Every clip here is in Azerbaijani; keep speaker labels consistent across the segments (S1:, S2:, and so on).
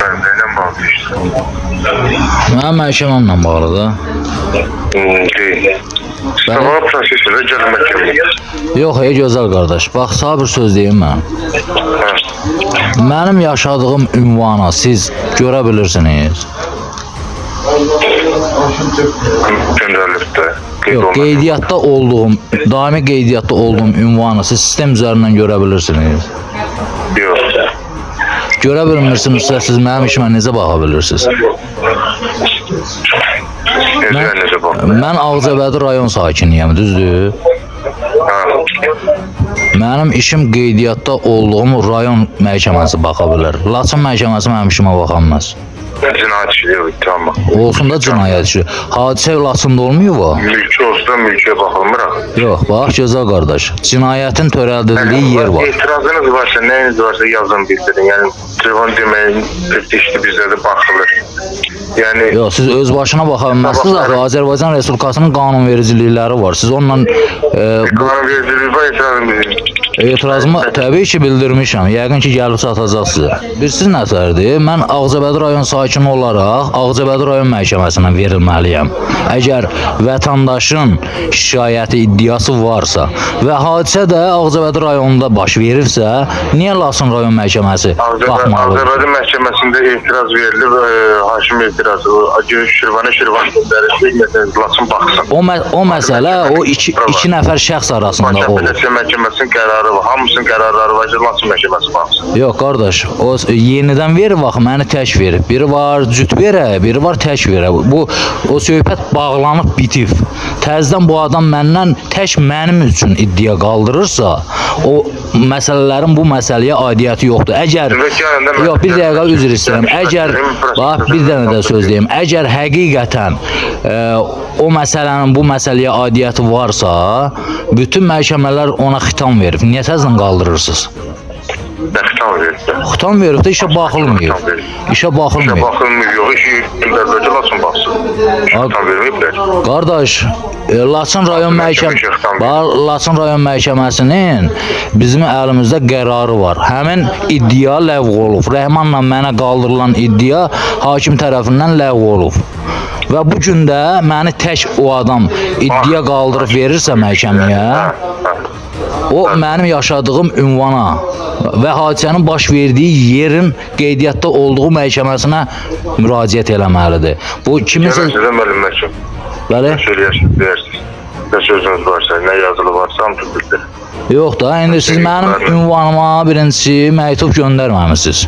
S1: Mənimlə bağlı işte.
S2: Mənim məhkəməmlə bağlı da.
S1: Deyil. Sabah proses ilə gəlin məhkəməyə.
S2: Yox, ey gözəl qardaş. Bax, sağ bir söz deyim mən.
S1: Hə.
S2: Mənim yaşadığım ünvana siz görə bilirsiniz.
S1: Göndərilib də.
S2: Yox, qeydiyyatda olduğum, daimi qeydiyyatda olduğum ünvanı siz sistem üzərindən görə bilirsiniz.
S1: Yox.
S2: Görə bilmirsinizsə siz mənim işimə necə baxa bilirsiniz?
S1: Necə baxa?
S2: Mən Ağcabədi rayon sakiniyəm, düzdür?
S1: Hə.
S2: Mənim işim qeydiyyatda olduğum rayon məhkəməsi baxa bilər. Laçın məhkəməsi mənim işimə baxa bilməz.
S1: Cinayət işi yox, tamam.
S2: Olsun da cinayət işi. Hadisə Laçında olmayıb o?
S1: Mülki olsa da mülkiyə baxılmır axı.
S2: Yox, bax gözəl qardaş. Cinayətin törədildiyi yer var.
S1: Etirazınız varsa, nəyiniz varsa yazın bildirin. Yəni telefon deməyin, işdi bizdə də baxılır. Yəni
S2: yox, siz öz başına baxa bilməzsiniz axı. Azərbaycan Respublikasının qanunvericilikləri var. Siz onunla
S1: qanunvericiliyi var, etirazım bildirin.
S2: Etirazımı təbii ki bildirmişəm. Yəqin ki gəlib çatacaq sizə. Bilirsiniz nətərdir? Mən Ağcabədi rayon sakini olaraq Ağcabədi rayon məhkəməsinə verilməliyəm. Əgər vətəndaşın şikayəti, iddiası varsa və hadisə də Ağcabədi rayonunda baş veribsə, niyə Laçın rayon məhkəməsi baxmalıdır?
S1: Ağcabədi məhkəməsində etiraz verilib, hakim etirazı, Şirvana Şirvan göndərir, Laçın baxsın.
S2: O məsələ o iki nəfər şəxs arasında olur.
S1: Bakı Apellyasiya Məhkəməsinin qərarı var, hamısının qərarları var ki, Laçın məhkəməsi baxsın.
S2: Yox qardaş, o yenidən verib axı, məni tək verib. Biri var cüt verə, biri var tək verə. Bu o söhbət bağlanıb bitib. Təzədən bu adam məndən tək mənim üçün iddia qaldırırsa, o məsələlərin bu məsələyə aidiyyəti yoxdur. Əgər yox, bir dəqiqə üzr istəyirəm. Əgər bax bir dənə də söz deyim. Əgər həqiqətən o məsələnin bu məsələyə aidiyyəti varsa, bütün məhkəmələr ona xitam verib. Niyə təzədən qaldırırsınız?
S1: Xitam verib.
S2: Xitam verib də işə baxılmıyor. İşə baxılmıyor.
S1: İşə baxılmıyor. Yox, işi göndəriləcək, Laçın baxsın. Xitam verməyiblər.
S2: Qardaş, Laçın rayon məhkəməsi, Laçın rayon məhkəməsinin bizim əlimizdə qərarı var. Həmin iddia ləğv olub. Rəhmanla mənə qaldırılan iddia hakim tərəfindən ləğv olub. Və bu gün də məni tək o adam iddia qaldırıb verirsə məhkəməyə, o mənim yaşadığım ünvana və hadisənin baş verdiyi yerin qeydiyyatda olduğu məhkəməsinə müraciət eləməlidir. Bu kiminsə...
S1: Gəlin sizə müəllim məhkəm.
S2: Bəli?
S1: Söyləyərsiniz, deyirsiniz. Nə sözünüz varsa, nə yazılı varsa, hamısı bildirir.
S2: Yox da, indi siz mənim ünvanıma birincisi məktub göndərməmisiniz.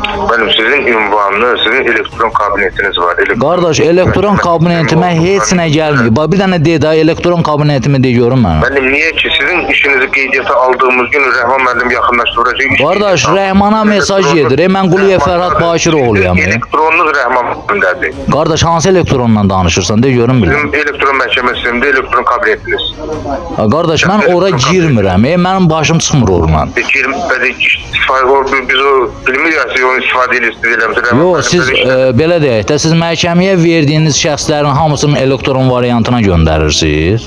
S1: Müəllim, sizin ünvanınız, sizin elektron kabinetiniz var.
S2: Qardaş, elektron kabinetimə heç nə gəlmir. Bax, bir dənə de də, elektron kabinetimi de görüm mənə.
S1: Müəllim, niyə ki, sizin işinizi qeydiyyata aldığımız gün Rəhman müəllim yaxınlaşdıracaq.
S2: Qardaş, Rəhmana mesaj gedir. Mən Quliyev Fərhad Bakiroğluyam.
S1: Elektronunuz Rəhman müəllimdədir.
S2: Qardaş, hansı elektronla danışırsan, de görüm biləm.
S1: Sizin elektron məhkəməsində elektron kabinetiniz.
S2: Qardaş, mən ora girmirəm. Mənim başım çıxmır oradan.
S1: Biz o bilmirik ki, onu istifadə edirsiniz, eləmişsiniz.
S2: Yox, siz belə deyək də, siz məhkəməyə verdiyiniz şəxslərin hamısının elektron variantına göndərirsiniz.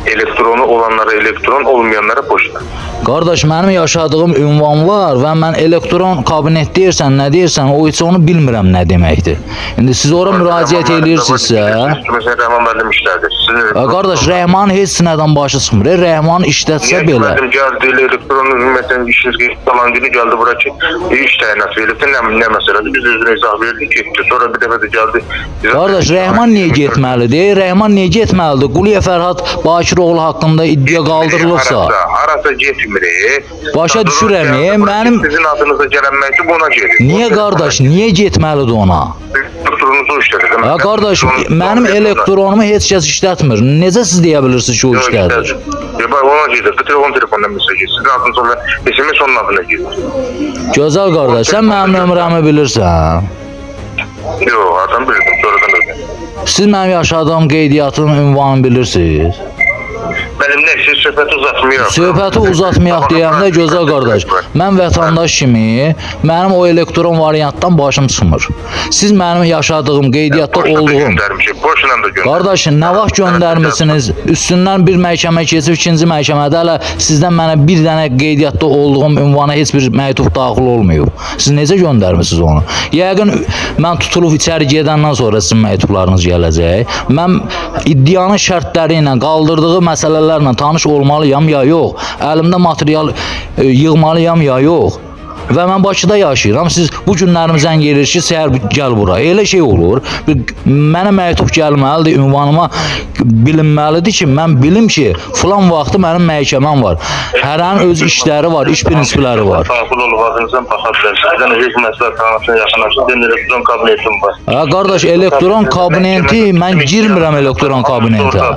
S1: Elektronu olanlara elektron, olmayanlara poçta.
S2: Qardaş, mənim yaşadığım ünvan var və mən elektron kabinet deyirsən, nə deyirsən, o heç onu bilmirəm nə deməkdir. İndi siz ora müraciət edirsinizsə...
S1: Məsələn, Rəhman müəllim işlədir.
S2: Qardaş, Rəhman heç nədən başı çıxmır. Rəhman işlətsə
S1: belə.
S2: Niyə
S1: ki, müəllim gəldi, elektron, məsələn, işiniz qalan günü gəldi bura ki, iş təyinatı verilibdir, nə məsələdir? Biz özünə izah verdik, getdi. Sonra bir dəfə də gəldi.
S2: Qardaş, Rəhman niyə getməlidir? Rəhman niyə getməlidir? Quliyev Fərhad Bakiroğlu haqqında iddia qaldırılıbsa...
S1: Harasa getmir.
S2: Başa düşürəm, mənim...
S1: Sizin adınıza gələn məktub ona gedir.
S2: Niyə qardaş, niyə getməlidir ona?
S1: Elektronunuzu işlədir.
S2: Qardaş, mənim elektronumu heç kəs işlətmir. Necə siz deyə bilirsiniz ki, o işlədir?
S1: Ona gedir, telefon telefondan mesaj gedir. Sizin adınıza olan SMS onun adına gedir.
S2: Gözəl qardaş, sən mənim nömrəmi bilirsən?
S1: Yox, hardan bilirdim, sonradan bilirdim.
S2: Siz mənim yaşadığım qeydiyyatın ünvanını bilirsiniz?
S1: Mənim nə söhbəti uzatmayaq.
S2: Söhbəti uzatmayaq deyəndə gözəl qardaş, mən vətəndaş kimi mənim o elektron variantdan başım çıxmır. Siz mənim yaşadığım, qeydiyyatda olduğum. Qardaş, nə vaxt göndərmisiniz? Üstündən bir məhkəmə keçib, ikinci məhkəmədə hələ sizdən mənə bir dənə qeydiyyatda olduğum ünvana heç bir məktub daxil olmayıb. Siz necə göndərmisiniz onu? Yəqin mən tutulub içəri gedəndən sonra sizin məktublarınız gələcək. Mən iddianın şərtləri ilə, qaldırdığı məsələlərlə tanış olmalıyam ya yox? Əlimdə material yığmalıyam ya yox? Və mən Bakıda yaşayıram. Siz bu günlərim zəng edir ki, səhər gəl bura. Elə şey olur. Mənə məktub gəlməlidir, ünvanıma bilinməlidir ki, mən bilim ki, filan vaxtı mənim məhkəməm var. Hərənin öz işləri var, iş prinsipləri var.
S1: Daxil olub adınızdan baxa bilərsiniz. Bizdən hüquq məsləhətxanasına yaxınlaşın. Benim elektron kabinetim var.
S2: Hə, qardaş, elektron kabineti, mən girmirəm elektron kabinetə.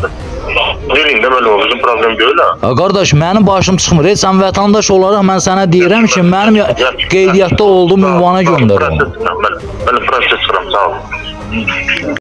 S1: Bilin də belə bizim problem deyil ha.
S2: Qardaş, mənim başım çıxmır. Sən vətəndaş olaraq mən sənə deyirəm ki, mənim qeydiyyatda olduğum ünvana göndər onu.
S1: Mən proses çıxıram, sağ ol.